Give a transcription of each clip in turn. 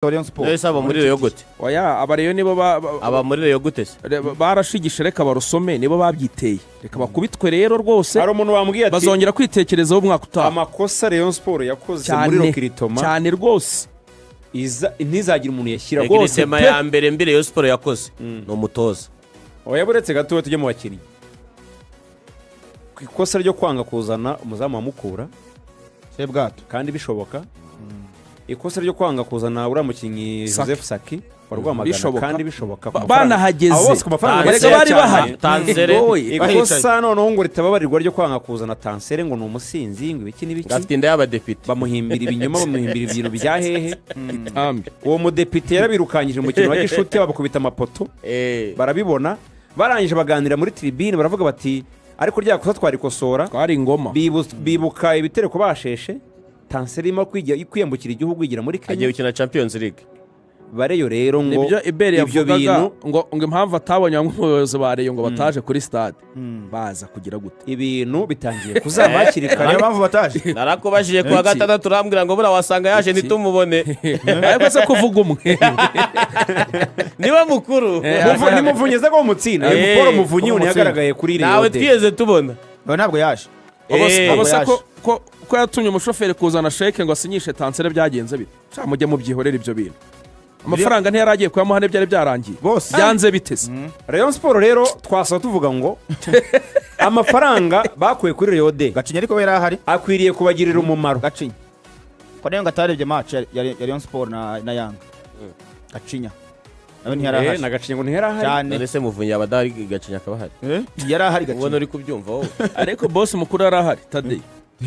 Rayon Sport. None se aba muri Rayon gute? Oya, aba rero nibo Aba muri Rayon gute se? Barashigishe, reka barusome, nibo babyiteye, reka bakubitwe rero rwose. Hari umuntu wambwiye ati Bazongera kwitekerezaho umwaka utaha. Amakosa Rayon Sport yakoze muri Cyane. Recrutement Cyane rwose. Ntizagire umuntu yashyira. Rwose Recrutement pe. ya mbere mbi Rayon Sport yakoze ni umutoza. Oya, buretse gato, tujye mu bakinnyi. Ku ikosa ryo kwanga kuzana umuzamu wa Mukura Sebwato. kandi bishoboka, ikosa ryo kwanga kuzana uriya mukinnyi Saki. Joseph Saki wa Rwamagana Bishoboka. kandi bishoboka ku mafaranga. Banahageze. Abo bose ku mafaranga Erega makeya bari cyane. bahari. Tanzere. Oye. Ikosa noneho ngo ritababarirwa ryo kwanga kuzana Tansere, ngo ni umusinzi, ngo ibiki n'ibiki. Afite inda y'abadepite. Bamuhimbira ibinyoma, bamuhimbira ibintu bya hehe. Tambi. Uwo mudepite yarabirukanyije mu mukino wa gishuti, babakubita amapoto. Barabibona, barangije baganira muri tribune, baravuga bati: "Ariko rya kosa twarikosora." Twari ingoma. Bibuka ibitereko basheshe Tanseri irimo kwiyambukira igihugu yigira muri Agiye Kenya. gukina Champions League. Bareyo rero ngo Nibyo Iberi ibyo yavugaga bintu ngo impamvu atabonye bamwe mu bayobozi ba Rayon ngo bataje kuri stade, baza kugira gute? Ibintu bitangiye kuzaba hakiri kare. Niyo mpamvu bataje. Narakubajije kuwa Iki? gatandatu, urambwira ngo buriya wasanga yaje Iki? ntitumubone. Ariko se kuvuga umwe? Niwe mukuru. Ni Muvunyi aza ko mutsinda. Paul Muvunyi ntiyagaragaye kuri Nawe Rayon Day. twigeze tubona. Oya, ntabwo yaje. Abo se Yaje. ko yatumye umushoferi kuzana sheke ngo asinyishe Tansere, byagenze bite? Sha, mujye mubyihorera ibyo bintu. Amafaranga ntiyari agiye kuyamuha, ntibyari byarangiye? Bose. Byanze biteze. Rayon Sport rero twasaba tuvuga ngo amafaranga bakuye kuri Rayon Day Gacinya ariko we yari ahari. akwiriye kubagirira umumaro. Gacinya ko nayo ngo atarebye match ya Rayon Sport na Yanga. Gacinya nawe ntiyari ahari. Na Gacinya ngo ntiyari ahari. Cyane. None se Muvunyi yaba adahari, Gacinya akaba ahari? Yari ahari Ubona Gacinya. uri kubyumva wowe? Ariko boss mukuru yari ahari, Tadeyo.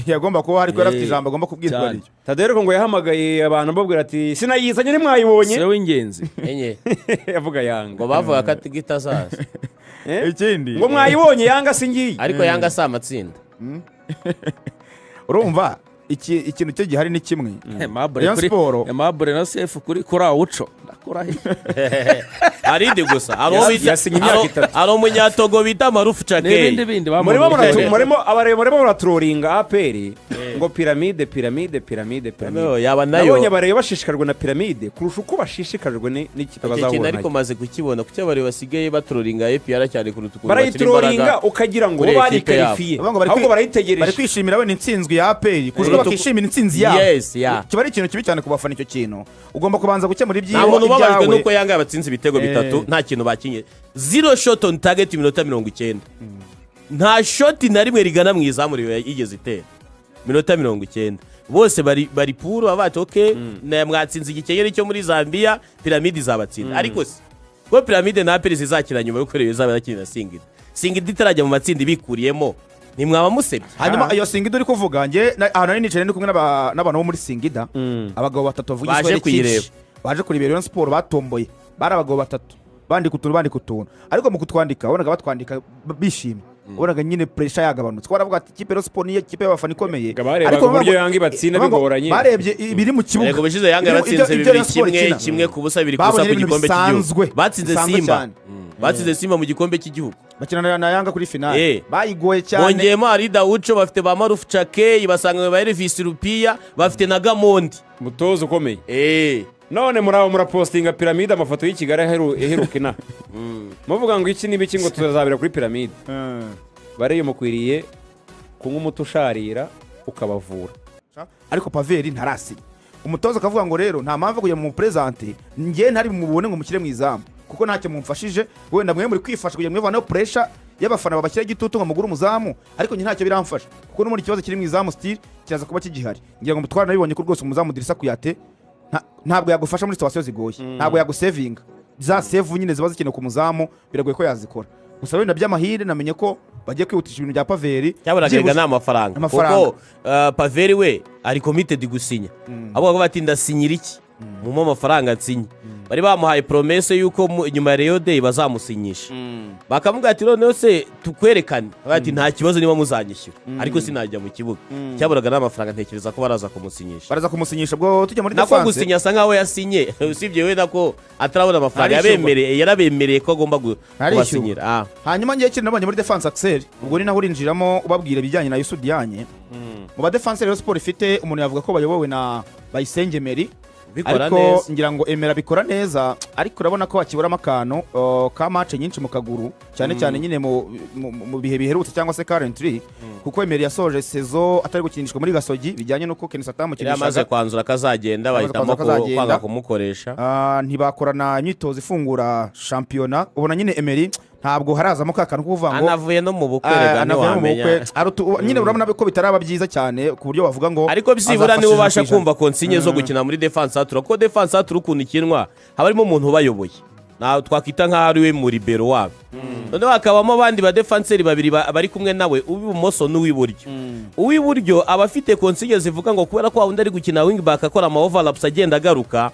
Yagomba kuba ahari ko yari afite ijambo agomba kubwirwa. Cyane. Ariyo. Tadeyo ariko ngo yahamagaye abantu ababwira ati: "Sinayizanye, ntimwayibonye." Siwe w'ingenzi. Enye. Yavuga Yanga. Ngo bavuga ko itazaza. Eh? Ikindi Ngo mwayibonye Yanga, singiye. Ariko Yanga si amatsinda. Urumva ikintu cyo gihari ni kimwe. Aimable Rayon kuri Sport. Aimable na Sefu kuri Awuco, ndakurahiye. Hari indi gusa, hari uwo bita Yasinye imyaka 3. Hari umunyatogo bita Marufu N'ibindi Cakey. bindi Murimo bamubwiye. murimo abareba, murimo muraturoringa APR ngo piramide, piramide, piramide, piramide. No, yaba nayo. Nabonye abareba bashishikajwe na piramide kurusha uko bashishikajwe n'ikipe Icyo kintu bazahura ariko nayo. maze kukibona, kuki abareba basigaye baturoringa APR cyane kuruta ukuntu bakina Barayituroringa imbaraga ukagira ngo kuri bo ekipe yabo. barikarifiye. Bavuga ngo bari Ahubwo bari barayitegereje. kwishimira wenda intsinzwi ya APR kurusha uko bakishimira intsinzi yabo. Yes, yeah. Kiba ari ikintu kibi cyane ku bafana. Icyo kintu ugomba kubanza gukemura Nta muntu ubabajwe ibyawe. n'uko Yanga yabatsinze ibitego bitatu, nta kintu bakinye, zero shot on target, iminota 90 nta shoti na rimwe rigana mu izamu yigeze itera, minota 90 bose bari puru, baba bati: "Okay, na mwatsinze igikenyeri cyo muri Zambia, Piramide izabatsinda." Ariko se ko Piramide na APR zizakina nyuma y'uko Rayon izaba yakina na Singida, Singida itarajya mu matsinda ibikuriyemo, ntimwaba musebye? Hanyuma iyo Singida uri kuvuga, njye ahantu nari nicaye ndi kumwe n'abantu bo muri Singida, abagabo batatu bavuga Baje Igiswahili kuyireba. cyinshi, baje kureba Rayon Sport batomboye. Bari abagabo batatu bandika utuntu, bandika utuntu, ariko mu kutwandika wabonaga batwandika bishimye, wabonaga nyine pressure yagabanutse, ko baravuga ati: "Ikipe Rayon Sport niyo kipe y'abafana ikomeye." Ngo barebaga Ariko uburyo Yanga ibatsinda bavuga ngo bigoranye. barebye ibiri mu kibuga. Yego, ubushize Yanga Ibyo yabatsinze ibyo bibiri Rayon Sport kimwe, ikina. 1-0, 2-0 Babonye ku ibintu gikombe cy'igihugu. bisanzwe. Batsinze Bisanzwe Simba. cyane. Batsinze Simba mu gikombe cy'igihugu. Bakina na Yanga kuri finale, bayigoye cyane. Bongeyemo Arida Uco, bafite ba Marufu Cakey, basanga ba Elvis Rupia, bafite na Gamondi. Umutoza ukomeye. None murabo murapostinga piramide, amafoto y'i Kigali iheruka inaha, muvuga ngo iki n'ibiki, ngo tuzabera kuri piramide. Bareyo mukwiriye kunywa umuti usharira ukabavura. Ariko Paveri ntarasinya. Umutoza akavuga ngo: "Rero nta mpamvu kujya mu présenter njye ntari mubone ngo mushyire mu izamu, kuko ntacyo mumfashije. Wenda mwe muri kwifasha kugira ngo mwivaneho pressure y'abafana babashyira igitutu ngo mugure umuzamu, ariko njye ntacyo biramfasha, kuko n'ubundi ikibazo kiri mu izamu still kiraza kuba kigihari." Ngira ngo twaranabibonye ko rwose umuzamu Dirisa Kuyate ntabwo yagufasha muri situation zigoye, ntabwo yagusevinga za save nyine ziba zikenewe ku muzamu, biragoye ko yazikora. Gusa wenda by'amahire namenye ko bagiye kwihutisha ibintu bya Paveri. Cyaburaga Byibuze ni amafaranga. Amafaranga. Kuko Paveri we ari committed gusinya, avuga bati: "Ndasinyira iki? Mumpe amafaranga nsinye." Bari bamuhaye promesse y'uko nyuma ya Rayon Day bazamusinyisha. Bakamubwira ati: "Noneho se tukwerekane?" Avuga ati: "Nta kibazo niba muzanyishyura, ariko sinajya mu kibuga." Cyaburaga ni amafaranga, ntekereza ko baraza kumusinyisha. Baraza kumusinyisha. Ubwo tujya muri Nako defense. gusinya asa nkaho yasinye, usibye we nako atarabona amafaranga. Ntarishyurwa. Yarabemereye ko agomba Ntarishyurwa. kubasinyira. Ah. Hanyuma ngiye kintu nabonye muri defense, Axel, ubwo ni naho urinjiramo ubabwira ibijyanye na Youssou Diagne. Mu ba defense Rayon Sport ifite, umuntu yavuga ko bayobowe na Bayisenge Meri. Bikora Ariko neza. ngira ngo Emera bikora neza, ariko urabona ko hakiburamo akantu ka match nyinshi mu kaguru, cyane cyane nyine mu bihe biherutse cyangwa se currently, kuko Emery yasoje saison atari gukinishwa muri Gasogi, bijyanye n'uko Kenisi Yari amaze atamukinishaga. kwanzura ko azagenda, Amaze bahitamo kwanzura ko azagenda. kwanga kumukoresha. Ntibakorana imyitozo ifungura shampiyona. Ubona nyine Emery ntabwo harazamo ka kantu ko kuvuga ngo Anavuye no mu bukwe, rega anavuye no mu ntiwamenya. bukwe. Nyine urabona ko bitaraba byiza cyane ku buryo bavuga ngo Ariko byibura azafasha niwe ubasha 100%. kumva consigne zo gukina muri défense à trois, kuko défense à trois ukuntu ikinwa, haba harimo umuntu ubayoboye, ntawe twakwita nk'aho ari we muri libero wabo, noneho hakabamo abandi badefanseri babiri bari kumwe nawe, uw'ibumoso n'uw'iburyo. Uw'iburyo aba afite consigne zivuga ngo kubera ko wa wundi ari gukina wing back akora ama overlaps agenda agaruka,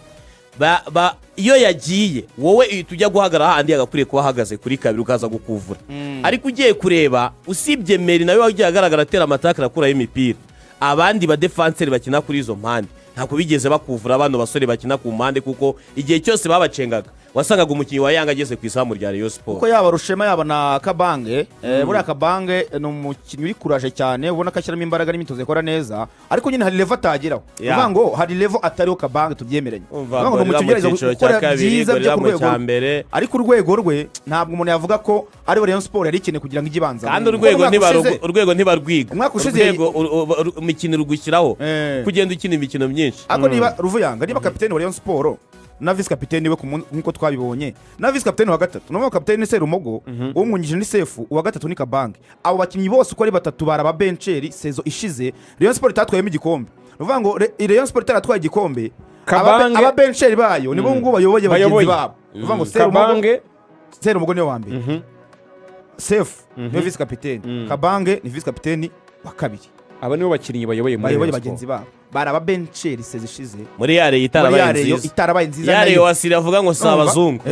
iyo yagiye wowe uhita ujya guhagarara hahandi yagakwiriye kuba ahagaze kuri kabiri, ukaza gukuvura. Ariko ugiye kureba, usibye Meri nawe wagiye agaragara atera ama tackle akuraho imipira, abandi badefanseri bakina kuri izo mpande ntabwo bigeze bakuvura bano basore bakina ku mpande, kuko igihe cyose babacengaga wasangaga umukinnyi wa Yanga ageze ku izamu rya Rayon Sport. Kuko yaba Rushema, yaba na Kabange, buriya Kabange ni umukinnyi uri courage cyane, ubona ko ashyiramo imbaraga n'imyitozo ikora neza, ariko nyine hari level atageraho. Uvuga ngo hari level atariho Kabange, tubyemeranye. Umva, Uvuga ngo ni Gorilla umukinnyi mu ugerageza cyiciro gukora cya kabiri, byiza byo Gorilla ku mu rwego cya rwe. mbere. Ariko urwego rwe ntabwo umuntu yavuga ko ari Rayon Sport yari ikeneye kugira ngo ijye ibanza. Kandi urwego Kuko umwaka ushize- urwego ntibarwiga. Umwaka ushize Urwego imikino irugushyiraho, kugenda ukina imikino myinshi. Ariko niba Ruvuyanga, niba kapiteni wa Rayon Sport na vice kapiteni we nk'uko twabibonye, na vice kapiteni wa gatatu, n'uwo kapiteni ni Serumogo, umwungirije ni Sefu, uwa gatatu ni Kabange, abo bakinnyi bose uko ari batatu bari ababenceri saison ishize Rayon Sport itatwayemo igikombe. Ni ukuvuga ngo Rayon Sport itaratwaye igikombe, ababenceri bayo nibo ngubu bayoboye bagenzi Bayoboye. babo. Ni ukuvuga ngo Serumogo, Kabange. Serumogo niwe wa mbere, Sefu niwe vice kapiteni, Kabange ni vice kapiteni wa kabiri. Aba nibo bakinnyi bayoboye muri Bayoboye Rayon bagenzi Sport. babo, bari ababenceri saison ishize Muri ya Rayon muri itarabaye ya Rayon nziza. Itarabaye nziza Ya Rayon nayo. Wasiri avuga ngo si Urumva? abazungu.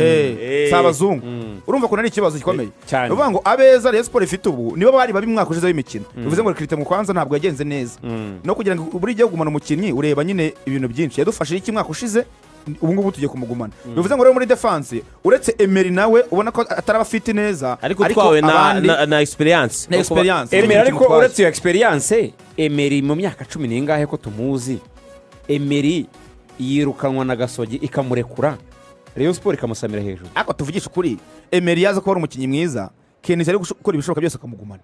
Si abazungu. Urumva ko ari ikibazo gikomeye. Cyane. Ni ukuvuga ngo abeza Rayon Sport ifite ubu nibo bari babi umwaka ushize w'imikino. Bivuze ngo recrutement mu kwanza ntabwo yagenze neza. No kugira ngo buri gihe kugumana umukinnyi ureba nyine ibintu byinshi. Yadufashije iki umwaka ushize, ubu ngubu tugiye kumugumana? Bivuze ngo rero muri defense, uretse Emery nawe ubona ko ataraba afite neza, Ariko utwawe na, abandi- na experience. Na experience. Emery ariko Kimutwaye. uretse iyo experience, Emery mu myaka 10 n'ingahe ko tumuzi, Emery yirukanwa na Gasogi ikamurekura, Rayon Sport ikamusamira hejuru. Ariko tuvugishe ukuri, Emery yaza kuba ari umukinnyi mwiza, Kenisi ari gukora ibishoboka byose akamugumana.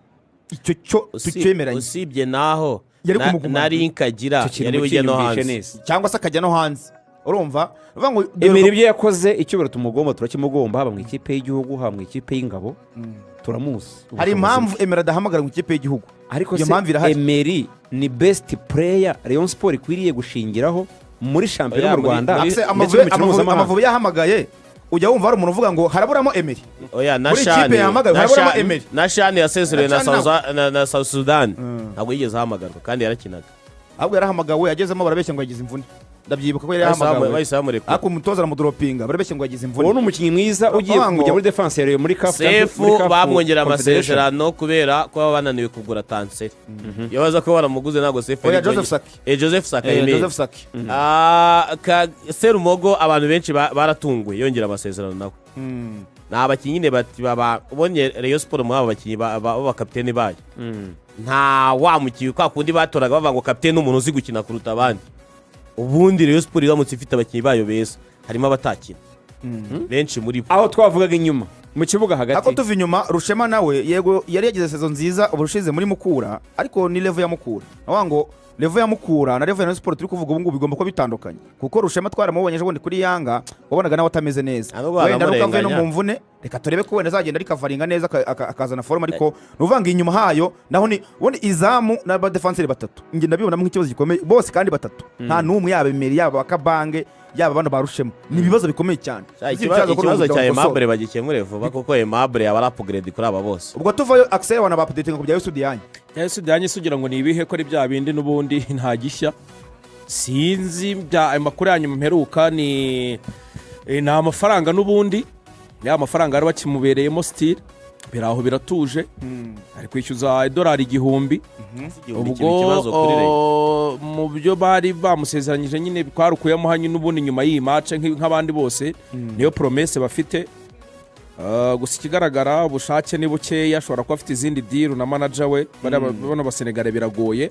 Icyo cyo tucyemeranye. Usibye naho Yari na, kumugumana. na link agira, Icyo kintu yari bujye no mukinyumvishe hanze. neza. Cyangwa se akajya no hanze. Urumva, uvuga ngo Emery ibyo yakoze, icyubahiro tumugomba turakimugomba, haba mu ikipe y'igihugu, haba mu ikipe y'ingabo, turamuzi Hari ubushobozi impamvu bwe. Emery adahamagara mu ikipe y'igihugu. Ariko Iyo se mpamvu irahari. Emery ni best player Rayon Sport ikwiriye gushingiraho muri shampiyona Oya, mu Rwanda Ase ndetse Amavubi n'umukino mpuzamahanga? Amavubi yahamagaye, ujya wumva hari umuntu uvuga ngo haraburamo Emery? Oya, na Muri ikipe Shani yahamagawe, na haraburamo Emery. Na Shani yasezerewe Na na Shani. Na South Sudan, ntabwo yigeze ahamagarwa kandi yarakinaga. Ahubwo yarahamagawe, yagezemo barabeshya ngo yagize imvune. Ndabyibuka ko yari Bahise yahamagawe, bahise bamurekura. Ariko umutoza aramudropinga, barabeshya ngo yagize imvune. Uwo ni umukinnyi mwiza ugiye Urumva ngo- kujya muri defense ya Rayon muri CAF Sefu muri CAF bamwongereye Confederation. amasezerano kubera ko baba bananiwe kugura Tanseri. Iyo baza kuba baramuguze ntabwo Sefu Oya, yari Joseph Saki. Joseph Saki, I mean. Joseph Saki. Serumogo abantu benshi baratunguwe yongera amasezerano nawe. Ni abakinnyi nyine bati baba ubonye Rayon Sport muri abo bakinnyi b'abakapiteni bayo, nta wa mukinnyi kwa kundi batoraga bavuga ngo kapiteni ni umuntu uzi gukina kuruta abandi. Ubundi Rayon Sport iramutse ifite abakinnyi bayo beza, harimo abatakina benshi muri bo. Aho twavugaga inyuma mu kibuga Ako hagati. Tuva inyuma, Rushema nawe yego yari yagize saison nziza ubushize muri Mukura, ariko ni level ya Mukura. Navuga ngo level ya Mukura na level ya Rayon Sport turi kuvuga ubu ngubu bigomba kuba bitandukanye, kuko Rushema twaramubonye ejo bundi kuri Yanga, wabonaga nawe atameze neza. Ntabwo Wenda nuko avuye no baramurenganya. mu mvune, reka turebe ko wenda azagenda arikavaringa neza akazana forme. Ariko ni ukuvuga ngo inyuma hayo naho ni ubundi izamu n'abadefanseri batatu, njye ndabibonamo nk'ikibazo gikomeye bose kandi batatu, nta n'umwe, yaba Emery, yaba Kabange, yaba bano barushemo, ni ibibazo bikomeye cyane. Ikibazo Ikibazo cya gukosora. Aimable bagikemure vuba, kuko Aimable yaba ari upgrade kuri aba bose. Ubwo tuvayo, Axel, wana baupdatinga ku bya Youssou Diagne. Cyangwa se Diagne se ugira ngo ni ibihe, ko ari bya bindi n'ubundi, nta gishya. Sinzi bya ayo makuru ya nyuma mperuka ni amafaranga n'ubundi, ya mafaranga yari bakimubereyemo still, biri aho biratuje, ari kwishyuza idolari 1000. Igihumbi Ubwo kiba ikibazo kuri Rayon. mu byo bari bamusezeranyije nyine twarukuyemo hanyu n'ubundi nyuma y'iyi match nk'abandi bose, niyo promesse bafite. Gusa ikigaragara ubushake ni bukeya, ashobora kuba afite izindi deal na manager we, bariya bano basenegare biragoye.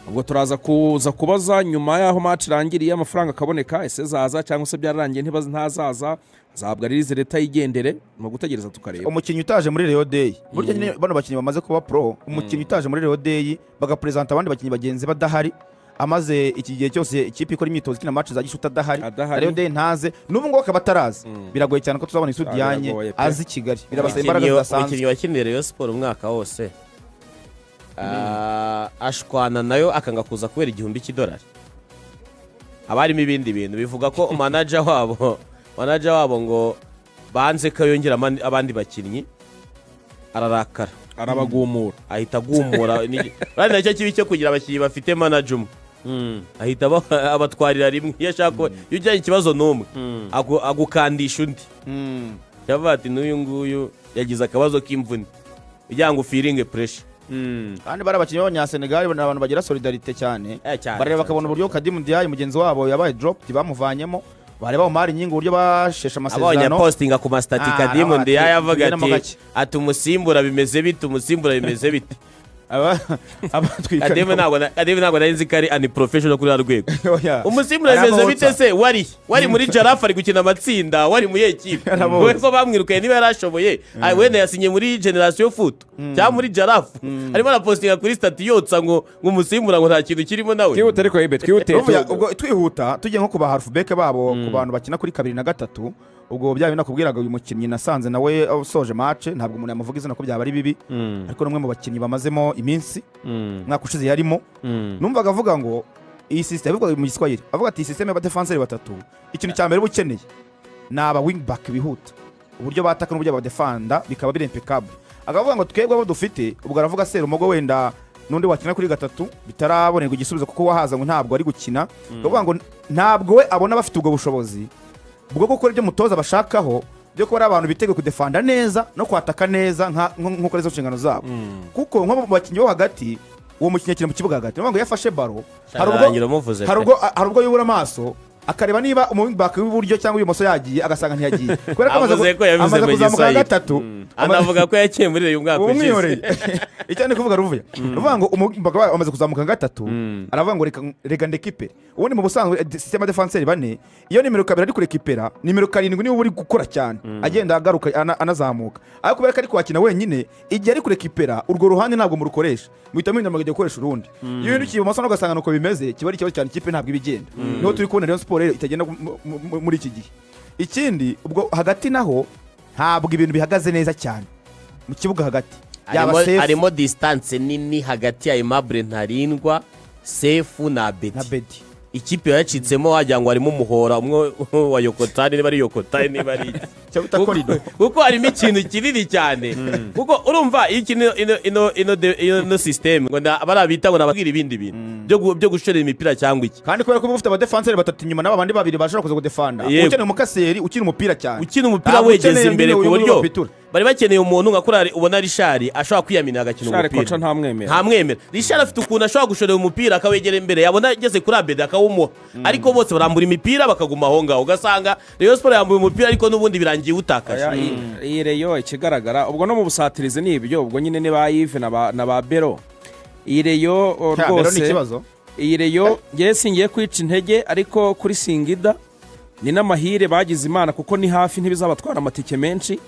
Ubwo turaza kuza kubaza nyuma y'aho match irangiriye, amafaranga akaboneka, ese zaza cyangwa se byararangiye, ntazaza, azahabwa release letter yigendere. Ni ugutegereza tukareba. Umukinnyi utaje muri Rayon Day, burya nyine bano bakinnyi bamaze kuba pro, umukinnyi utaje muri Rayon Day bagapresenta abandi bakinnyi bagenzi badahari, amaze iki gihe cyose ikipe ikora imyitozo, ikina match za gishuti adahari, Adahari. Rayon Day ntaze, n'ubu ngubu akaba ataraza, biragoye cyane ko tuzabona Issou Diagne Biragoye pe. azi Kigali. Birabasaba imbaraga zidasanzwe. Umukinnyi wakiniye Rayon Sport umwaka wose, ashwana nayo akanga kuza kubera $1000, haba harimo ibindi bintu. Bivuga ko manager wabo ngo banze ko yongera abandi bakinnyi, ararakara. Arabagumura. Ahita agumura. Kandi nacyo kibi cyo kugira abakinnyi bafite manager umwe, ahita abatwarira rimwe. Iyo ashaka iyo ujyanye ikibazo n'umwe, agukandisha undi. Yavuga ati: "N'uyu nguyu yagize akabazo k'imvune," kugira ngo ufeelinge pressure. Kandi bari abakinnyi b'Abanyasenegali, ni abantu bagira solidarité cyane. Cyane, bareba cyane, bakabona uburyo Khadime Ndiaye mugenzi wabo yabaye dropped, bamuvanyemo, bareba Omar Gning uburyo basheshe Abonye amasezerano. postinga ku mastatus, Khadime aravuga Ndiaye ati, avuga "Tugenemo ati gake." Ati: "Umusimbura bimeze bite? Umusimbura bimeze bite?" Abatwika. Khadime ntabwo nari nzi ko ari unprofessional kuri uru rwego. Oya. Umusimbura bimeze Arabotsa. bite se? Wari muri Jarafu ari gukina amatsinda, wari muri ekipe Arabotsa. we ko bamwirukanye niba yarashoboye. Wenda yasinye muri Generation Foot cyangwa muri Jarafu, arimo arapostinga kuri status yotsa ngo umusimbura, ngo nta kintu kirimo nawe. Twihute ariko Ibe, twihute. Urumva, ubwo twihuta tugiye nko ku ba half-back babo, ku bantu bakina kuri kabiri na gatatu, ubwo bya bintu nakubwiraga, uyu mukinnyi nasanze nawe usoje match, ntabwo umuntu yamuvuga izina ko byaba ari bibi, ariko ni umwe mu bakinnyi bamazemo iminsi, umwaka ushize yarimo. Numvaga avuga ngo iyi system, yabivugaga mu Giswahili, avuga ati: "Iyi system y'abadefanseri batatu, ikintu cya mbere uba ukeneye ni aba wing back bihuta, uburyo bataka n'uburyo badefanda bikaba biri impeccable." Akavuga ngo twebwe abo dufite, ubwo aravuga Serumogo wenda n'undi wakina kuri gatatu bitarabonerwa igisubizo kuko wahaza ngo ntabwo ari gukina. Akavuga ngo ntabwo we abona bafite ubwo bushobozi bwo gukora ibyo mutoza bashakaho, byo kuba ari abantu biteguye kudefanda neza no kwataka neza nk'uko arizo nshingano zabo, kuko nko mu bakinnyi bo hagati, uwo mukinnyi akina mu kibuga hagati, niyo mpamvu iyo afashe ballon hari ubwo Arangira umuvuze hari pe. ubwo yubura amaso akareba niba umuwingback w'iburyo cyangwa ibumoso yagiye, agasanga ntiyagiye kubera ko amaze Avuze ko yabivuze amaze mu kuzamuka Giswahili. gatatu. Anavuga ko yakiye muri uyu mwaka ushize. Umwihoreye. Icyo ndi kuvuga, ruvuye ruvuga ngo umuwingback amaze kuzamuka gatatu, aravuga ngo reka ndekipere. Ubundi mu busanzwe système défenseur bane, iyo nimero 2 ari kurekipera, nimero 7 niwe uri gukora cyane, agenda agaruka anazamuka, ariko kubera ko ari kwakina wenyine, igihe ari kurekipera urwo ruhande ntabwo murukoresha, muhita muhinda mukajya gukoresha urundi. Iyo uhindukiye ibumoso naho ugasanga nuko bimeze, kiba ari ikibazo cyane, ikipe ntabwo iba igenda. Niho turi kubona Rayon Sport rero itagenda muri iki gihe. Ikindi, ubwo hagati naho ntabwo ibintu bihagaze neza cyane mu kibuga hagati, yaba Sefu Harimo distance nini hagati ya Aimable Ntarindwa, Sefu na na Bedi. Bedi. Ikipe yacitsemo, wagira ngo harimo umuhora umwe wa Yokotani, niba ari Yokotani, niba ari iki. Cyo bita corridor. Kuko harimo ikintu kinini cyane, kuko urumva iyo ukina ino système ngo bariya bita ngo nababwira ibindi bintu byo gushorera imipira cyangwa iki. Kandi kubera ko uba ufite abadefanseri batatu inyuma n'aba bandi babiri bashobora kuza kudefanda, ukeneye umukaseri ukina umupira cyane. Ukina umupira Ntabwo wegeza ukeneye imbere nyine ku uyu buryo bapitura. Bari bakeneye umuntu nka kuriya ubona Richard ashobora kwiyamina agakina Richard umupira. Koca ntamwemera. Ntamwemera. Richard afite ukuntu ashobora gushorera umupira akawegera imbere, yabona ageze kuri Abedi akawumuha, ariko bose barambura imipira bakaguma aho ngaho, ugasanga Rayon Sport yambuye umupira ariko n'ubundi birangiye utakaje. Oya, iyi Rayon ikigaragara ubwo no mu busatirizi ni ibyo, ubwo nyine ni ba Yves na ba Bero. Iyi Rayon Cya, Bero ni rwose ikibazo. Iyi Rayon ngewe singiye kwica intege, ariko kuri Singida ni n'amahire bagize Imana, kuko ni hafi, ntibizabatwara amatike menshi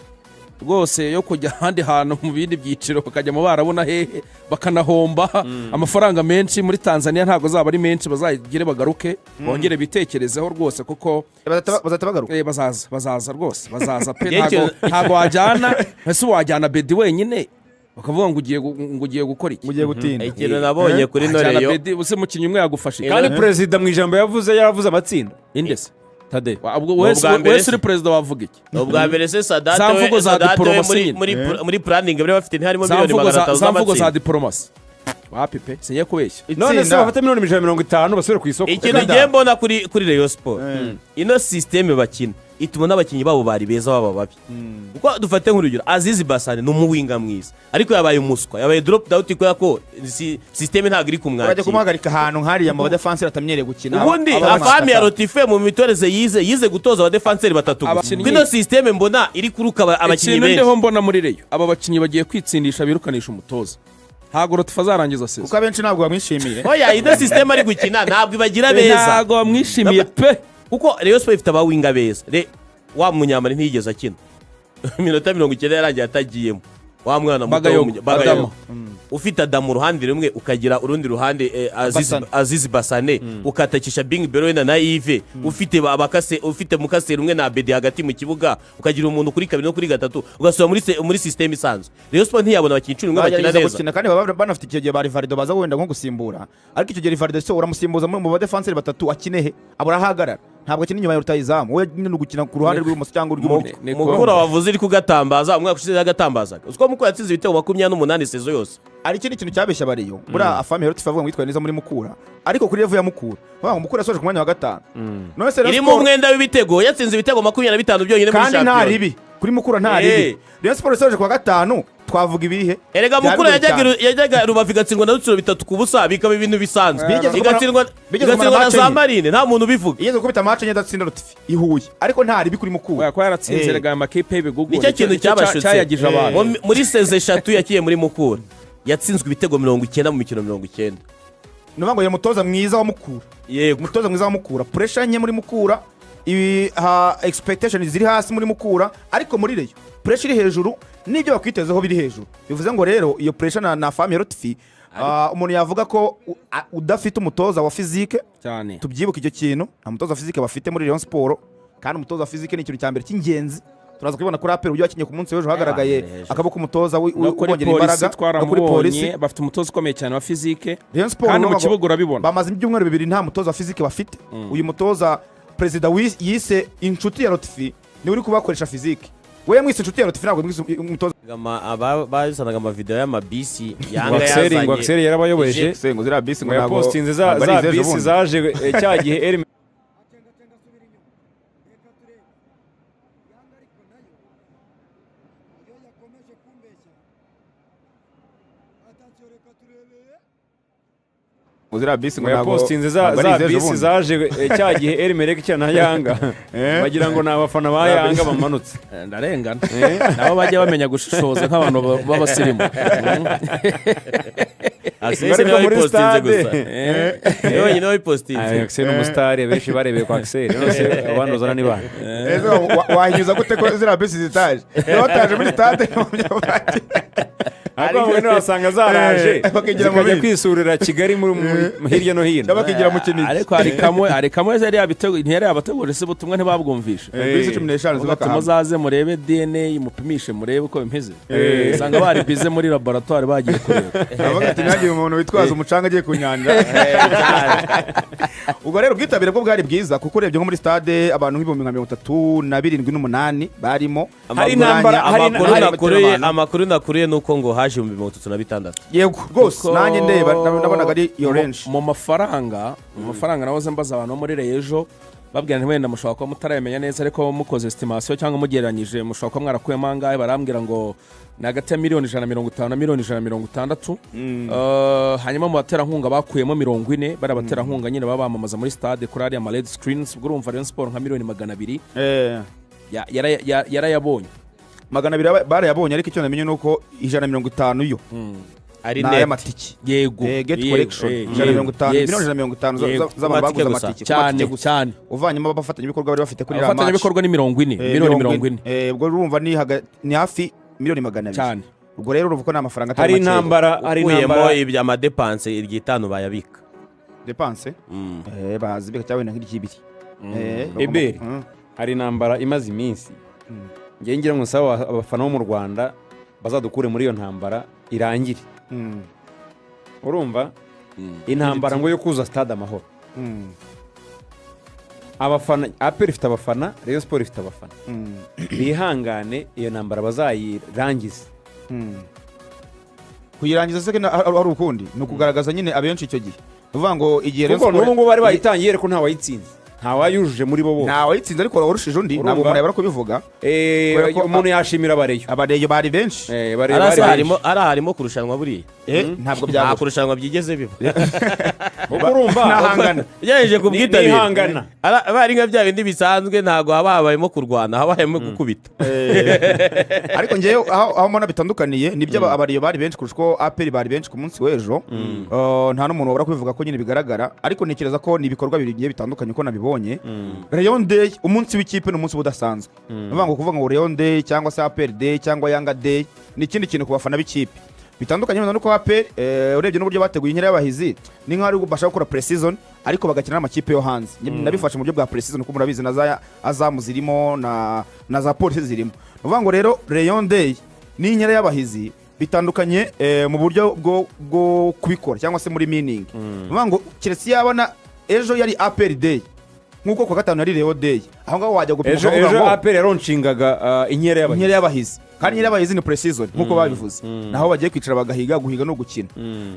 rwose yo kujya ahandi hantu mu bindi byiciro, bakajya mu Barabu na hehe, bakanahomba amafaranga menshi. Muri Tanzania ntabwo azaba ari menshi. Bazagire bagaruke bongere bitekerezeho rwose kuko Bazahita bagaruka. Bazaza rwose, bazaza pe. Ngewe Ntabwo wajyana, ese wajyana Bedi wenyine bakavuga ngo ugiye ngo ugiye gukora iki? Mugiye gutinda. Ikintu nabonye kuri ino Wajyana Rayon Bedi use umukinnyi umwe yagufasha iki? Kandi perezida mu ijambo yavuze, yaravuze amatsinda. Inde se? Tade. Ubwo Ni wese ubwa mbere wese se. uri perezida wavuga iki? Ni ubwa mbere se Sadate Za we mvugo za Sadate we diporomasi muri nyine. muri planning bari bafite ntiharimo Za miliyoni mvugo magana za atanu za mvugo za z'amatsinda. diporomasi wapi pe, singiye kubeshya. None se Itsinda. bafate miliyoni 150 basubire ku isoko? Ikintu Reka ngiye da. mbona kuri Rayon Sport, ino système bakina ituma n'abakinnyi babo bari beza baba babi, kuko dufate nk'urugero Azizi Basane ni umuwinger mwiza, ariko yabaye umuswa, yabaye drop out kubera ko système ntabwo iri Urajya kumwakira. kumuhagarika ahantu nk'hariya mu badefanseri atamenyereye gukina. Ubundi aba Afahmia Lotfi mu mitoreze yize gutoza abadefanseri batatu gusa. Ino système mbona iri kuruka abakinnyi Ikintu benshi. ndiho mbona muri Rayon, aba bakinnyi bagiye kwitsindisha birukanisha umutoza. Ntabwo Lotfi azarangiza saison. Kuko abenshi ntabwo bamwishimiye. Oya, ino système ari gukina ntabwo ibagira beza. Ntabwo bamwishimiye pe. Kuko Rayon Sport ifite abawinga beza. Wa munyamari ntiyigeze akina iminota 90, yarangiye atagiyemo, wa mwana muto. Bagayogo. Bagayogo. Adama. Ufite Adamu uruhande rumwe, ukagira urundi ruhande Aziz, Basane. Aziz Basane, ukatakisha Bing Bero wenda na Yves, ufite abakase, ufite mukaseri umwe na Bedi hagati mu kibuga, ukagira umuntu kuri kabiri no kuri gatatu, ugasubira muri système isanzwe. Rayon Sport ntiyabona abakinnyi 11 bakina Bagerageza neza. gukina kandi baba banafite icyo gihe ba Rivaldo baza wenda nko gusimbura, ariko icyo gihe Rivaldo se uramusimbuza mu badefanseri batatu akine he? Abura ahagarara, ntabwo akina inyuma ya rutayizamu, we nyine ni ugukina ku ruhande rw'ibumoso cyangwa urw'iburyo. Mukura wavuze iri kugatambaza, umwaka ushize yagatambazaga. Uziko Mukura yatsinze ibitego 28 saison yose? Hari ikindi kintu cyabeshya abariyo buriya, Afami Heroti avuga ngo yitwaye neza muri Mukura, ariko kuri level ya Mukura bavuga ngo Mukura yasoje ku mwanya wa gatanu. None se Rayon Irimo Sport- umwenda w'ibitego, yatsinze ibitego 25 byonyine muri Kandi nta shampiyona. ribi kuri Mukura, nta ribi. Rayon Sport yasoje ku wa gatanu, twavuga ibihe? Erega Byari Mukura bigoye cyane. yajyaga Rubavu igatsindwa na Rutsiro 3-0, bikaba ibintu bisanzwe. Igatsindwa Bigeze kumara igatsindwa na match za enye. Marine, nta muntu ubivuga. Igeze gukubita match enye adatsinda Lotfi i Huye, ariko nta ribi kuri Mukura. Oya, ko yaratsinze erega aya makipe y'ibigugu. Nicyo kintu cyabashutse. Cyayagije abantu. Muri saison 3 yakiye muri Mukura, yatsinzwe ibitego 90 mu mikino 90. Ni ukuvuga ngo yari umutoza mwiza wa Mukura. Umutoza mwiza wa Mukura, pressure nke muri Mukura, ibi ha expectation ziri hasi muri Mukura, ariko muri Rayon pressure iri hejuru n'ibyo bakwitezeho biri hejuru. Bivuze ngo rero iyo pressure na Fami Lotfi, umuntu yavuga ko udafite umutoza wa physique. Cyane. Tubyibuke icyo kintu, nta mutoza wa physique bafite muri Rayon Sport, kandi umutoza wa physique ni ikintu cya mbere cy'ingenzi. Turaza kubibona kuri APR uburyo bakinnye ku munsi w'ejo, hagaragaye hejuru. akaboko k'umutoza No kuri ubongerera Polisi imbaraga, no kuri Polisi. twaramubonye, bafite umutoza ukomeye cyane wa physique. Rayon Sport Kandi mu urumva ngo kibuga urabibona. bamaze ibyumweru 2 nta mutoza wa physique bafite. Uyu mutoza perezida yise inshuti ya Lotfi niwe uri kubakoresha physique. We yamwise inshuti ya Lotfi, ntabwo yamwise umutoza. Bazanaga amavideo y'amabisi Yanga Ngo Axel ngo yazanye. Axel yarabayobeje. Se ngo ziriya bisi ngo yapostinze za ntabwo ari za iz'ejo bisi bundi. zaje cya gihe Eri Acenga cenga asubira inyuma, reka turebe Yanga, ariko nayo iyo yakomeje kumbeshya. Attention, reka turebe. Ngo ziriya bisi ngo Ngo yapostinze za ntabwo ari za iz'ejo bisi bundi. zaje cya gihe Eri Merek ikina na Yanga, bagira ngo ni abafana ba Yanga bamanutse. Ndarengana, nabo bajya bamenya gushishoza nk'abantu b'abasirimu. Axel Ariko niwe muri wabipostinze stade. gusa, niwe wenyine wabipostinze. Axel ni umusitari, abenshi barebeye kwa Axel. None se abandi uzana ni bande? Ese wahinyuza gute ko ziriya bisi zitaje? Niba bataje muri stade, Ariko bamwe wasanga zaraje Bakigira mu zikajya bindi. kwisurira Kigali hirya no hino. Cyangwa bakigira mu Kinigi. Ariko hari kamwe yari yabiteguje, ntiyari yabateguje se? Ubutumwa ntibabwumvishe? Bisi 15 Uvuga ati zubaka hamwe. muzaze murebe DNA, mupimishe murebe uko bimeze. Usanga bari bize muri laboratoire bagiye kureba. Avuga ati ntihagire umuntu witwaza umucanga agiye ku nyanja. Ubwo rero ubwitabire bwo bwari bwiza, kuko urebye nko muri stade abantu nk'ibihumbi nka 37 n'umunani barimo. Hari intambara, Amakuru hari- amakuru nakuriye ni uko ngo haje 36,000. Yego rwose. Kuko Nanjye ndeba nabonaga ari iyo range. Mu mafaranga nahoze mbaza abantu bo muri Rayon ejo, babwira nti wenda mushobora kuba mutarayamenya neza, ariko mukoze estimation cyangwa mugereranyije mushobora kuba mwarakuyemo angahe? Barambwira ngo ni hagati ya miliyoni 150 na miliyoni 160. Hanyuma mu baterankunga bakuyemo 40, bariya baterankunga nyine baba bamamaza muri stade kuri ariya ma LED screens. Ubwo urumva Rayon Sport nka miliyoni 200 yarayabonye. 200 barayabonye, ariko icyo namenye ni uko 150 yo Ari ni net. ay'amatike. Yego. Gate Yego, collection, 150, miliyoni 150 z'abantu Amatike baguze gusa. amatike ku Cyane. matike gusa. Cyane. Uvanyemo abafatanyabikorwa bari bafite kuri iriya match. Abafatanyabikorwa ni 40, miliyoni 40. Ubwo urumva ni hafi miliyoni 200. Cyane. Ubwo rero urumva ko ni amafaranga atari Hari makeya. intambara, hari Ukuyemo intambara. ibya amadepanse, iry'itanu bayabika. Dépenses bazibika cyangwa wenda nk'iry'ibiri. Eberi. Hari intambara imaze iminsi. Ngewe ngira ngo nsaba abafana bo mu Rwanda bazadukure muri iyo ntambara irangire. Urumva intambara ngo yo kuza Stade Amahoro. Abafana, APR ifite abafana, Rayon Sport ifite abafana, bihangane iyo ntambara bazayirangize. Kuyirangiza se hari ukundi? Ni ukugaragaza nyine abenshi icyo gihe, ni ukuvuga ngo igihe Rayon Kuko Sport- n'ubu ngubu bari bayitangiye, ariko nta wayitsinze, nta Ntawayujuje muri bo bose. Ntawe wayitsinze, ariko warushije undi ntabwo Urumva? umuntu yabura kubivuga. Kubera ko Umuntu yashimira abareyo. Abareyo bari benshi. Abareyo Arasa bari benshi. harimo, ari harimo kurushanwa buriya. Ntabwo Nta byabura. kurushanwa byigeze biba. Kuko urumva Ntahangana. Ugereranije ku bwitabire. N'ihangana. Aba ari nka bya bindi bisanzwe, ntabwo haba habayemo kurwana, haba habayemo gukubita. Ariko ngewe aho mbona bitandukaniye nibyo, abareyo bari benshi kurusha uko APR bari benshi ku munsi w'ejo. Nta n'umuntu wabura kubivuga ko nyine bigaragara, ariko ntekereza ko ni ibikorwa bibiri bigiye bitandukanye uko nabibonye. Rayon Day, umunsi w'ikipe, ni umunsi uba udasanzwe. Ni ukuvuga ngo, kuvuga ngo Rayon Day cyangwa se APR Day cyangwa Yanga Day ni ikindi kintu ku bafana b'ikipe, bitandukanye wenda nuko APR, urebye n'uburyo bateguye inkera y'abahizi, ni nk'aho ari bashaka gukora pre-season ariko bagakina n'amakipe yo hanze. Nabifashe mu buryo bwa pre-season kuko murabizi na za Azamu zirimo na za Polisi zirimo. Ni ukuvuga ngo rero Rayon Day n'inkera y'abahizi bitandukanye mu buryo bwo kubikora cyangwa se muri meaning. Ni ukuvuga ngo keretse yabona ejo yari APR Day nk'uko ku wa gatanu yari Rayon Day, aho ngaho wajya gupima Ejo ukavuga ejo ngo APR yaronshingaga inkera y'abahizi. Inkera y'abahizi, kandi inkera y'abahizi ni pre-season nk'uko babivuze, naho bagiye kwicara bagahiga. Guhiga no gukina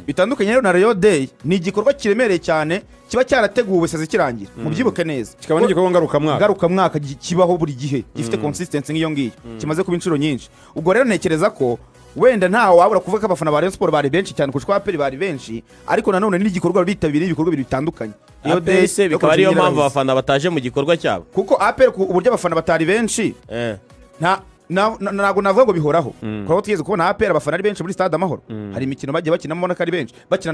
bitandukanye rero na Rayon Day, ni igikorwa kiremereye cyane kiba cyarateguwe saison ikirangira, mubyibuke neza. Kikaba n'igikorwa ngarukamwaka. Ngarukamwaka, kibaho buri gihe, gifite consistency nk'iyo ngiyo, kimaze kuba inshuro nyinshi. Ubwo rero ntekereza ko wenda ntawe wabura kuvuga ko abafana ba Rayon Sport bari benshi cyane kurusha uko APR bari benshi, ariko nanone n'igikorwa bitabiriye, ibikorwa bibiri bitandukanye. Rayon Day APR se yo bikaba ariyo kurusha mpamvu inkera abafana bataje mu gikorwa cyabo. Kuko APR uburyo abafana batari benshi, ntabwo navuga ngo bihoraho, kuko tugeze kubona APR abafana ari benshi muri Stade Amahoro. Hari imikino bagiye bakinamo ubona ko ari benshi, bakina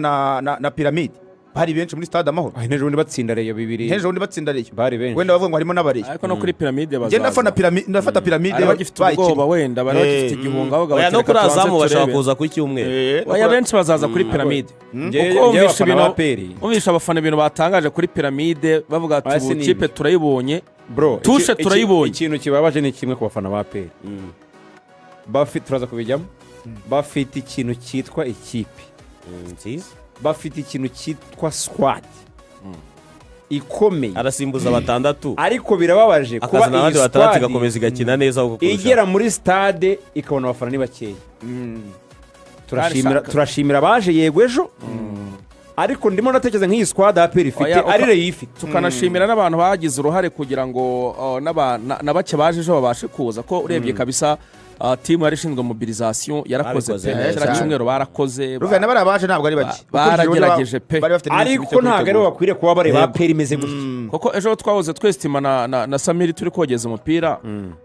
na Pyramide bari benshi muri Stade Amahoro. Ah, n'ejo bundi batsinda Rayon bibiri. N'ejo bundi batsinda Rayon. Bari benshi. Wenda bavuga ngo harimo n'abareyo. Ariko no kuri Pyramide Njye bazaza. ndafana Pyramide, ndafata Pyramide Bari bagifite bayikinnye. ubwoba, wenda bari bagifite igihunga, ahubwo Oya, no bati kuri reka tubanze Azamu bashobora turebe. kuza ku cyumweru. Oya, benshi bazaza kuri Pyramide. Njyewe Kuko wumvishe abafana ibintu ba APR wumvishe abafana ibintu batangaje kuri Pyramide, bavuga ati Aya si ubu ni kipe ibi. turayibonye. Bro, Tushe turayibonye. Ikintu kibabaje ni kimwe ku bafana ba APR. Bafite, turaza kubijyamo, bafite ikintu cyitwa ikipe. Nziza. Bafite ikintu cyitwa squad ikomeye. Arasimbuza batandatu, Ariko birababaje kuba akazana iyi abandi batandatu, squad igakomeza igakina neza ahubwo kurushaho. igera muri stade ikabona abafana ni bakeya. Turashimira, turashimira abaje yego ejo, ariko ndimo ndatekereza nk'iyi squad APR ifite Oya, ari Rayon ifite. Tukanashimira n'abantu bagize uruhare kugira ngo na bake baje ejo babashe kuza, ko urebye kabisa team yari ishinzwe mobilisation yarakoze Babikoze pe. neza Kiriya cyane. cyumweru barakoze. Ruvuga n'abari abaje ntabwo ari bake. Baragerageje pe. Bari bafite n'iminsi Ariko mike yo ntabwo aribo kwitegura. bakwiriye kuba bareba APR imeze gutya. Kuko ejo twahoze twesitima na Samiri turi kogeza umupira,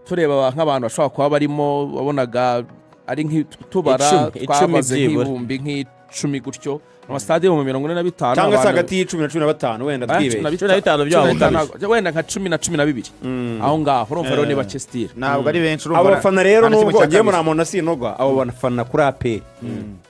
tureba nk'abantu bashobora kuba barimo, wabonaga ari nk'itubara Icumi, icumi twabaze byibura. nk'ibihumbi nk'icumi gutyo, amasitade 45,000. Cyangwa se hagati y'icumi na 15 wenda. Ah, Twibeshye. 15 byabo. 15, wenda nka 10 na 12 aho ngaho. Urumva rero ni bake still. Ntabwo ari benshi, urumva Abo bafana rero, nta na kimwe nubwo cya ngiye kabiri. muri amona sinogwa, abo bafana kuri APR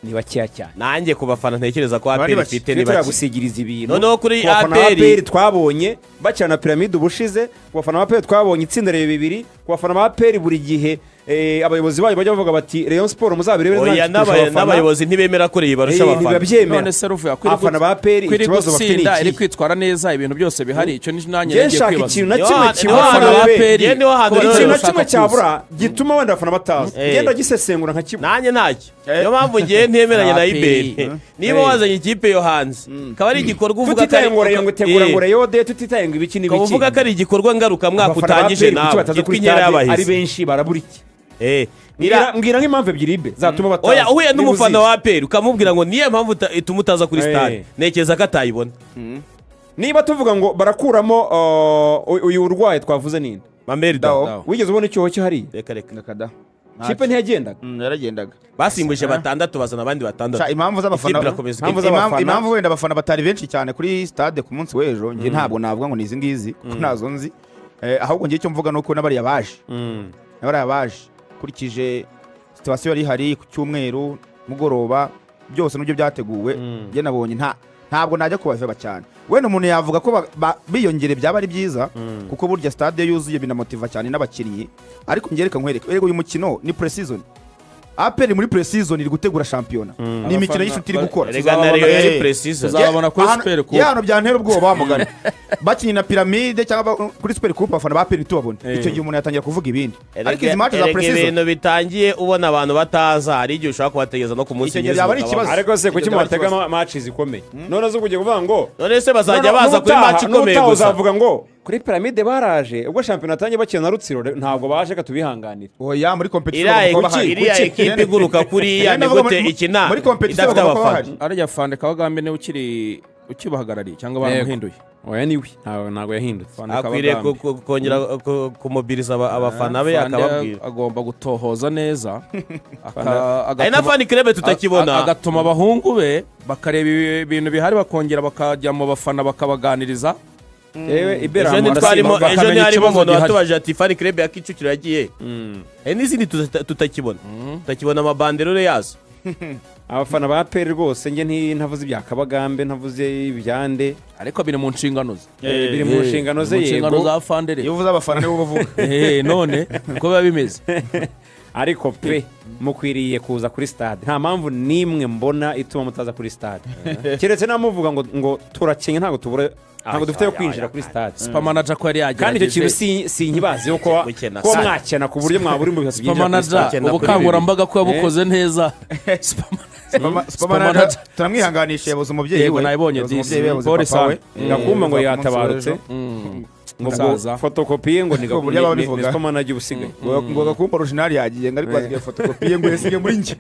ni bakeya cyane. Nanjye ku bafana ntekereza ko Bari APR bake. ifite ni Tujye bake. turagusigiriza ibintu. Noneho kuri Ku bafana ba APR APR twabonye bakina na Pyramide ubushize, ku bafana ba APR twabonye itsinda Rayon bibiri, ku bafana ba APR buri gihe abayobozi bayo bajya bavuga bati Rayon Sport muzabirebere Oya, ntabwo turusha abafana. n'abayobozi ntibemera ko Rayon barusha abafana. Ntibabyemera. None se ruvuga ko Abafana ba APR kwiri ikibazo bafite ni gutsinda, iri ikihe? kwitwara neza, ibintu byose bihari, icyo ni nanjye Njye nagiye nshaka kwibaza. ikintu na Niho kimwe niho kibura hantu abafana ba ba APR. Njye niho hantu Kuba rero Ikintu na bashaka kimwe kuza. cyabura gituma wenda abafana bataza, ngenda gisesengura nka kimwe. Nanjye ntacyo, niyo mpamvu ngiye ntemeranya na APR. Iberi. Niba wazanye ikipe yo hanze, akaba ari igikorwa uvuga ko Tutitaye ari ngo Rayon ngo itegura ngo Rayon de, tutitaye ngo ibiki ukaba n'ibiki. uvuga ko ari igikorwa ngarukamwaka Abafana ba utangije APR kuki nawe bataza cyitwa kuri inkera stade ari y'abahizi. benshi? Barabura iki? Mbwira Mbwira nk'impamvu ebyiri ibe zatuma bataza. Oya, uhuye Niba n'umufana uzizi. wa APR ukamubwira ngo niyo mpamvu ituma utaza kuri stade, ntekereza ko atayibona. Niba tuvuga ngo barakuramo uyu urwaye twavuze ninde? Mameri Dao. Dao. Wigeze ubona icyuho cye hariya? Reka reka. Reka da. Kipe ntiyagendaga. Yaragendaga. Basimbuje batandatu, bazana abandi batandatu. Sha, impamvu z'abafana Ikipe irakomeza. Impamvu z'abafana. Impamvu wenda abafana batari benshi cyane kuri stade ku munsi w'ejo, njye ntabwo navuga ngo ni izi ngizi kuko ntazo nzi. Ahubwo njye icyo mvuga ni uko n'abariya baje ukurikije situation yari ihari ku cyumweru mugoroba, byose n'ibyo byateguwe, njye nabonye ntabwo najya kubaveba cyane. Wenda umuntu yavuga ko biyongere byaba ari byiza, kuko burya stade yuzuye binamotiva cyane n'abakinnyi. Ariko njye reka nkwereke, erega uyu mukino ni pre-season. APR muri pre-season iri gutegura shampiyona, ni imikino Abafana y'inshuti iri gukora. Erega na Rayon yari pre-season. Tuzababona kuri Super Coupe. Yano byantera ubwoba wa mugani. Bakinnye na Pyramide cyangwa kuri Super Coupe, abafana ba APR tubabona, icyo gihe umuntu yatangira kuvuga ibindi, ariko izi match za Erega pre-season ibintu bitangiye ubona abantu bataza, hari igihe ushobora kubategereza no ku munsi Icyo gihe nyirizina byaba ari ukababona. ikibazo. Ariko se kuki Ibyo byaba ari mubatega ikibazo. Match zikomeye none zo kugiye kuvuga ngo None se bazajya baza kuri match ikomeye n'ubutaha gusa? Uzavuga ngo kuri Pyramide baraje, ubwo shampiyona atangiye bakina na Rutsiro ntabwo baje, ka tubihanganire. Oya, muri competition Iriya bagomba kuba bahari. iriya ekipe iguruka kuriya, ni Ndavuga gute ikina muri competition idafite bagomba kuba abafana? bahari. Arya Fande Kabagambe niwe ukiri ukibahagarariye cyangwa baramuhinduye? Oya, niwe, ntabwo yahindutse. Fande Akwiriye Kabagambe. kongera kumobiriza abafana be, Fande akababwira. agomba gutohoza neza Hari na fan club tutakibona. Agatuma abahungu be bakareba ibintu bihari, bakongera bakajya mu bafana bakabaganiriza. Yewe ibera. Ejo ntitwarimo, ejo bakamenya ntiharimo ikibazo umuntu gihari. watubaje ati fan club ya Kicukiro yagiye? Hari n'izindi tutakibona amabanderore yazo. Abafana ba APR rwose, njye ntavuze ibya Kabagambe, ntavuze ibyande. Ariko biri mu nshingano ze. Biri mu nshingano ze. Mu nshingano Yego. za Fandere. Iyo uvuze abafana nibo bavuga. None uko biba bimeze. Ariko pe, mukwiriye kuza kuri stade. Nta mpamvu n'imwe mbona ituma mutaza kuri stade, keretse namuvuga ngo turakenye, ntabwo tubura, ntabwo dufite yo kwinjira kuri stade. Super Manager ko yari Kandi icyo kintu yagerageje. Si sinkibaziho ko Gukena ko sana. mwakena ku buryo mwabura ibihumbi 3 byinjira Super kuri Manager stade. Gukena kuri ubukangurambaga ko yabukoze neza. Supermanager Manager. turamwihanganisha, yabuze umubyeyi Yego, we. nabibonye Yabuze disi. umubyeyi we, yabuze Pole papa we. sana. Gakumba ngo Ku munsi yatabarutse. w'ejo. Ngo ubwo Musaza. fotokopi ye ngo ni Uburyo baba babivuga. Ni Super Manager usigaye. Ngo Gakumba original yagiye, ngo ariko asigaye fotokopi ye ngo yasigaye muri njye.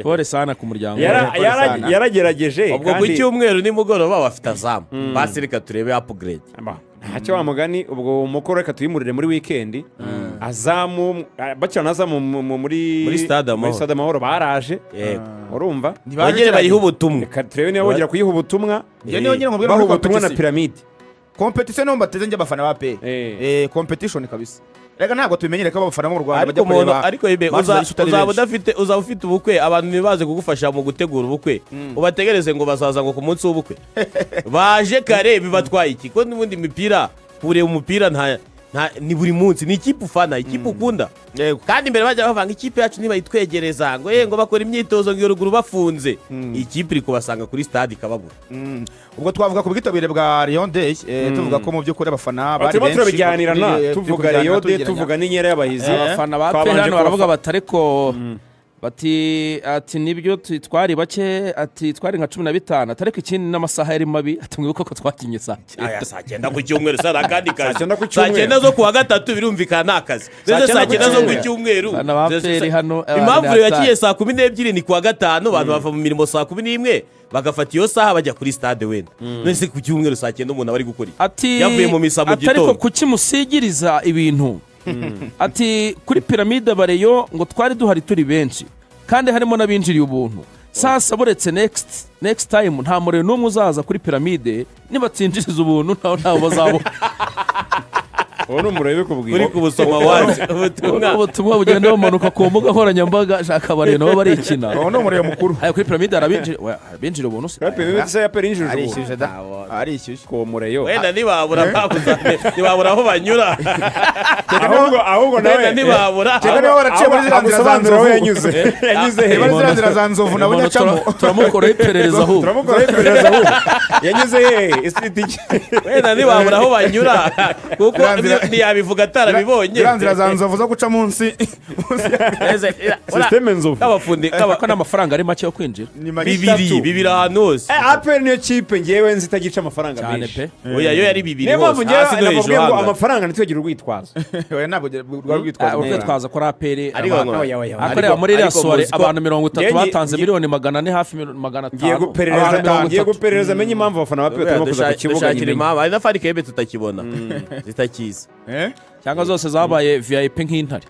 Pole sana ku muryango. Pole sana. Yaragerageje. Ubwo ku cyumweru nimugoroba bafite Azamu, basi reka turebe upgrade. Ntacyo, wa mugani ubwo umukoro reka tuyimurire muri weekend. Azamu bakina na Azamu muri Muri Stade muri Amahoro. Stade Amahoro baraje. Yego. Urumva? Bongere bayihe ubutumwa. Reka turebe niba bongera kuyiha ubutumwa. Njye niyo nyine nkubwira Baha muri ubutumwa na competition. Pyramide. Competition niyo mbateze njye abafana ba APR. Competition kabisa. Reka ntabwo tubimenyere ko abafana bo mu Rwanda Ariko bajya umuntu kureba ariko ibe match za gishuti ari uzaba benshi. udafite, uzaba ufite ubukwe, abantu ntibaze kugufasha mu gutegura ubukwe, ubategereze ngo bazaza ngo ku munsi w'ubukwe baje kare, bibatwaye iki ko n'ubundi imipira, kureba umupira nta ni buri munsi, ni ikipe ufana, ikipe ukunda. Kandi mbere bajya bavanga ikipe yacu ntibayitwegereza ngo ye ngo bakora imyitozo ngo iyo ruguru bafunze, ikipe iri kubasanga kuri stade ikababura. Ubwo twavuga ku bwitabire bwa Rayon Day, tuvuga ko mu by'ukuri abafana bari Turimo benshi. turabijyanirana, tuvuga Turi Rayon Day, tugeranya. tuvuga n'inkera y'abahizi. Abafana ba Twabanje APR hano baravuga bati ariko bati ati nibyo twari bake, ati twari nka 15, ati ariko ikindi n'amasaha yari mabi, ati mwibuke ko twakinye saa 9. Aya saa 9 ku cyumweru sa akandi kazi. Saa 9 ku Saa cyumweru. 9 zo kuwa gatatu birumvikana ni akazi. Ndetse 9 saa ku 9 zo ku cyumweru. cyumweru. Abana ba APR hano, Impamvu ni yakiye hatari. saa 12 ni kuwa gatanu, abantu bava mu mirimo saa 11 bagafata iyo saha bajya kuri stade wenda. None se ku cyumweru saa 9 umuntu aba ari gukora iki? Ati Yavuye mu misa mu ati ariko gitondo. kuki musigiriza ibintu? Ati kuri Pyramide bareyo ngo twari duhari turi benshi kandi harimo n'abinjiriye ubuntu. Sasa buretse next time nta muriro n'umwe uzaza kuri Pyramide nibatsinjiriza ubuntu, ntawe bazabona. Uwo ni umuriro ubikubwira. Uri kubusoma wazi ubutumwa. Ubutumwa bugenda bumanuka ku mbuga nkoranyambaga, shaka abareba nabo barikina. Uwo ni umuriro mukuru. Aya kuri Pyramide hari abinjiriye ubuntu se? Kuri Pyramide se ya APR yinjije ubuntu? Arishyuje da, arishyuje. Ku mureyo. Wenda ntibabura ntibabura aho banyura. Ahubwo nawe Wenda ntibabura. Kereka niba waraciye muri ziriya nzira za agusobanurira aho Nzovu. yanyuze he? Niba ari ziriya nzira za Nzovu nabo Umuntu nyacamo. Turamukoraho iperereza ahubwo. Turamukoraho iperereza ahubwo. Yanyuze he isitiki? Wenda ntibabura aho banyura kuko Ziriya nzira- ntiyabivuga atarabibonye. Ziriya nzira za Nzovu zo guca munsi Système Nzovu. K'abafundi Ko n'amafaranga ari make yo kwinjira. Ni make. 2 2 ahantu hose. APR niyo kipe ngewe nzi itagica amafaranga Cyane menshi. pe. Oya, yo yari 2 Niyo mpamvu hose, ngewe hasi no hejuru nababwiye ngo hangana. amafaranga ntitwegire urwitwazo. Oya, ntabwo rwari rwitwaza. Urwitwazo kuri APR. Ariko Oya, oya, oya. Akorera muri iriya ariko soirée muzi ko- abantu 30 batanze miliyoni 400, hafi 500. Ngiye guperereza, Abantu mirongo ngiye itatu. guperereza amenye impamvu abafana ba APR barimo kuza ku kibuga Dushakira nyine. impamvu hari na fan club tutakibona zitakiza. Cyangwa zose zabaye VIP nk'intare.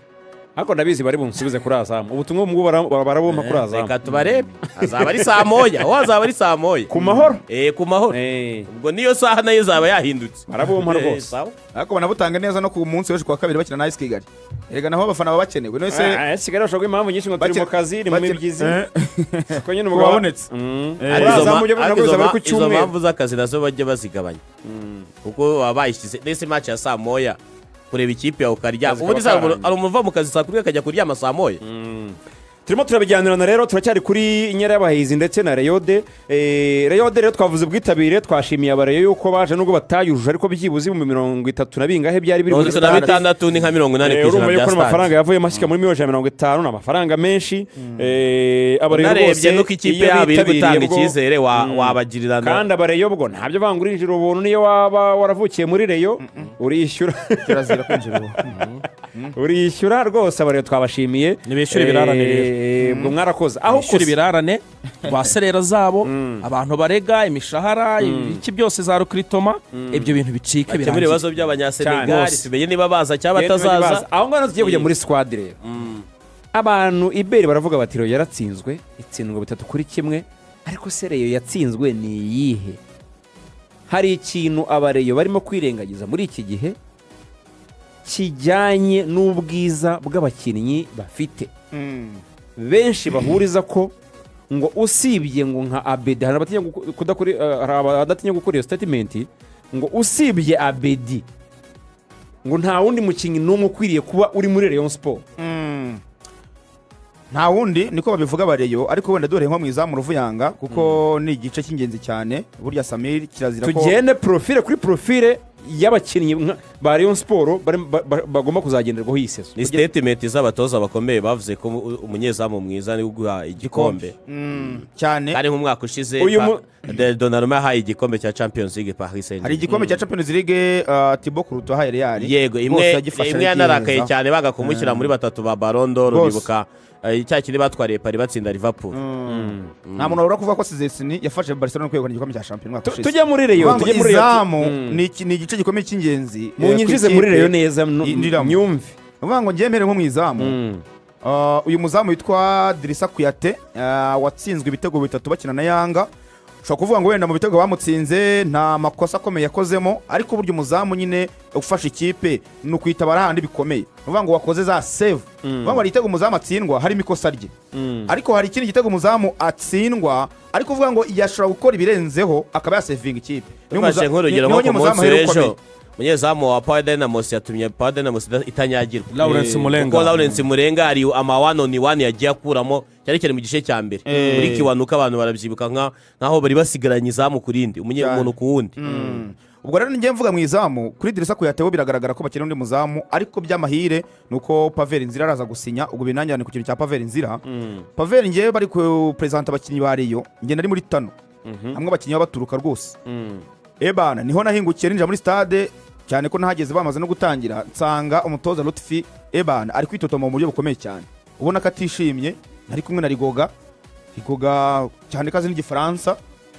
Ariko ndabizi bari bunsubize kuri Azamu, ubutumwa ubu ngubu barabumpa kuri Azamu. Reka tubarebe, azaba ari saa 1, aho azaba ari saa 1. Ku Mahoro. Ku Mahoro. Ubwo niyo saha nayo izaba yahindutse. Barabumpa rwose. Sawa. Ariko banabutanga neza no ku munsi w'ejo kuwa kabiri bakina na AS Kigali. Erega naho abafana baba bakenewe none se. Kigali bashobora guha impamvu nyinshi ngo turi mu kazi, ni mu mibyizi, ko nyine ubwo Wabonetse. Kuri Ariko izo Azamu ujya ariko nabwo bizaba ari ku izo cyumweru. mpamvu z'akazi nazo bajya bazigabanya kuko baba bayishyize ndetse match ya saa 1 kureba ikipe yawe ukaryama. Akazi Ubundi kaba se karangiye. hari umuntu uva mu kazi saa 10 akajya kuryama saa 1? Turimo turabijyanirana rero, turacyari kuri Inyana y'Abahizi ndetse na Rayon Day. Rayon Day rero twavuze ubwitabire, twashimiye abareyo yuko baje nubwo batayujuje, ariko byibuze 30,000 na bingahe byari biri mirongo muri itatu na stade. bitandatu ni nka 80 ku Urumva ijana yuko bya n'amafaranga stade. yavuyemo ashyika muri 150,000,000 ni amafaranga menshi. Abareyo Unarebye rwose nuko ikipe iyo yabo iri bitabiriye gutanga icyizere, wabagirira kandi abareyo bwo ntabyo banga, urinjira ubuntu, niyo waba waravukiye muri Reyo urishyura. Kirazira kwinjira ubu. Urishyura rwose. Abareyo twabashimiye. Nibishyure ibirarane rero. Ubwo mwarakoze aho Bishyura ibirarane rwa serera zabo, abantu barega imishahara, ibiki byose, za recrutement, ibyo bintu bicike, bakemura birangiye. ibibazo by'abanyasenegali, Cyane. tumenye niba baza cyangwa batazaza. Aho ngaho tugiye kujya muri squad rero. Abantu iberi baravuga bati Reyo yaratsinzwe, itsindwa 3-1, ariko se Reyo yatsinzwe ni iyihe? Hari ikintu abareyo barimo kwirengagiza muri iki gihe kijyanye n'ubwiza bw'abakinnyi bafite. Benshi bahuriza ko ngo usibye ngo nka Abedi, hari abatinya hari abadatinya gukora iyo statement ngo usibye Abedi ngo nta wundi mukinnyi n'umwe ukwiriye kuba uri muri Rayon Sport. Nta wundi, niko babivuga bareyo, ariko wenda dore nko mu izamu Ruvuyanga, kuko ni igice cy'ingenzi cyane burya. Samir, kirazira ko Tugende profile kuri profile y'abakinnyi ba Rayon Sport bagomba kuzagenderwaho iyi saison. Ni statement z'abatoza bakomeye bavuze ko umunyezamu mwiza ni uguha igikombe. Cyane. Kandi nk'umwaka ushize Uyu Donnarumma yahaye igikombe cya Champions League Paris Hari Saint-Germain. igikombe cya Champions League, Thibaut Courtois yahaye Real. Yego, Rwose imwe yagifashe imwe yanarakaye aragihereza. cyane baga kumushyira muri batatu ba Ballon d'Or. Rwose. Uribuka cya kindi batwariye Paris batsinda Liverpool. Nta muntu wabura kuvuga ko Szczesny yafashe Barcelona kwegukana igikombe cya shampiyona umwaka ushize. Tujye muri Rayon. Kuvuga ngo Tujye muri Rayon. izamu ni igice gikomeye cy'ingenzi Munyinjize ku muri ikipe Rayon neza yinjiramo. nyumve. Ni ukuvuga ngo njye mpere nko mu izamu. Uyu muzamu witwa Drissa Kouyaté, watsinzwe ibitego bitatu bakina na Yanga, ushobora kuvuga ngo wenda mu bitego bamutsinze nta makosa akomeye yakozemo, ariko burya umuzamu nyine ufasha ikipe ni ukwitabara hahandi bikomeye. Ni ukuvuga ngo wakoze za save. Ni ukuvuga ngo hari igitego umuzamu atsindwa harimo ikosa rye, ariko hari ikindi gitego umuzamu atsindwa ariko uvuga ngo yashobora gukora ibirenzeho akaba yasevinga ikipe. Niyo Dufashe nk'urugero niyo nko ku muzamu munsi ahera w'ejo, ukomeye. umunyezamu wa Power Dynamos yatumye Power Dynamos itanyagirwa. Lawrence Mulenga. Kuko Lawrence Mulenga hari ama one on one yagiye akuramo, cyane cyane mu gice cya mbere muri Kiwanuka. Abantu barabyibuka nkaho bari basigaranye izamu ku rindi, Cyane. umuntu ku wundi. Ubwo rero njye mvuga mu izamu kuri Drissa Kouyaté, biragaragara ko bakeneye undi muzamu, ariko by'amahire ni uko Pavel Nzira araza gusinya. Ubwo binanjyane ku kintu cya Pavel Nzira. Pavel, njyewe bari kuperezanta abakinnyi ba Rayon, njye nari muri tano hamwe abakinnyi baba baturuka rwose. Ebana, niho nahingukiye ninjira muri stade, cyane ko nahageze bamaze no gutangira, nsanga umutoza Lotfi, ebana, ari kwitotoma mu buryo bukomeye cyane, ubona ko atishimye. Nari kumwe na Rigoga, Rigoga cyane ko azi n'igifaransa,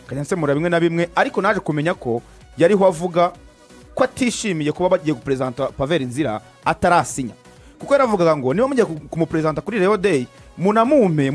akajya nsemura bimwe na bimwe, ariko naje kumenya ko yariho avuga ko atishimiye kuba bagiye guperezanta Pavel Nzira atarasinya, kuko yaravugaga ngo niba mugiye kumuperezanta kuri Rayon Day, munamume.